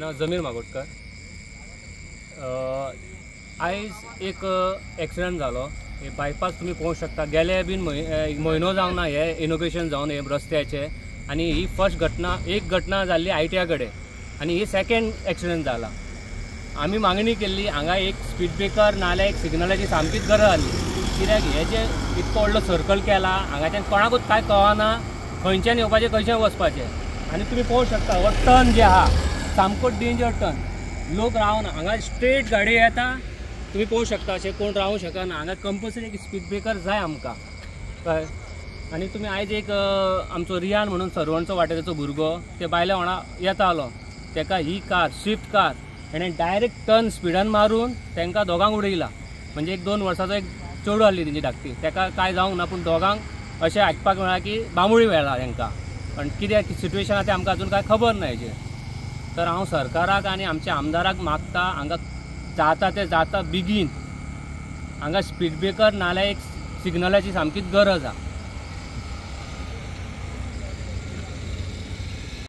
नांव जमीर मागोडकर. आयज एक एक्सिडंट जालो. हे बायपास तुमी पळोवंक शकता, गेले बीन म्हयनो जावंक ना हे इनोग्रेशन जावन हे रस्त्याचे, आनी ही फर्स्ट घटना, एक घटना जाल्ली आयटीआय कडेन आनी ही सेकेंड एक्सिडंट जाला. आमी मागणी केल्ली हांगा एक स्पीड ब्रेकर नाल्यार एक सिग्नलाची सामकीच गरज आसली, कित्याक हे जे इतको व्हडलो सर्कल केला हांगाच्यान कोणाकूच कांय कळना खंयच्यान येवपाचें खंयच्यान वचपाचें. आनी तुमी पळोवंक शकता हो टर्न जे आहा सामको डेंजर टर्न, लोक रावना, हांगा स्ट्रेट गाडी येता, तुमी पळोवंक शकता अशें कोण रावूंक शकना. हांगा कंपल्सरी एक स्पीड ब्रेकर जाय आमकां, कळ्ळें. आनी तुमी आयज एक आमचो रियान म्हणून सर्वणचो वाटेचो भुरगो ते बायल्या वांगडा येतालो, तेका ही कार स्विफ्ट कार हेणें डायरेक्ट टर्न स्पिडान मारून तांकां दोगांक उडयला. म्हणजे एक 2 वर्साचो एक चेडूं आहली तेंची धाकटी, तेका कांय जावंक ना, पूण दोगांक अशें आयकपाक मेळ्ळां की बांबोळी व्हेला तांकां, पण कितें सिट्युएशन आहा तें आमकां अजून कांय खबर ना हेजेर. तर हांव सरकाराक आनी आमच्या आमदाराक मागता हांगा जाता तें जाता बेगीन हांगा स्पीड ब्रेकर नाल्यार एक सिग्नलाची सामकीच गरज आहा.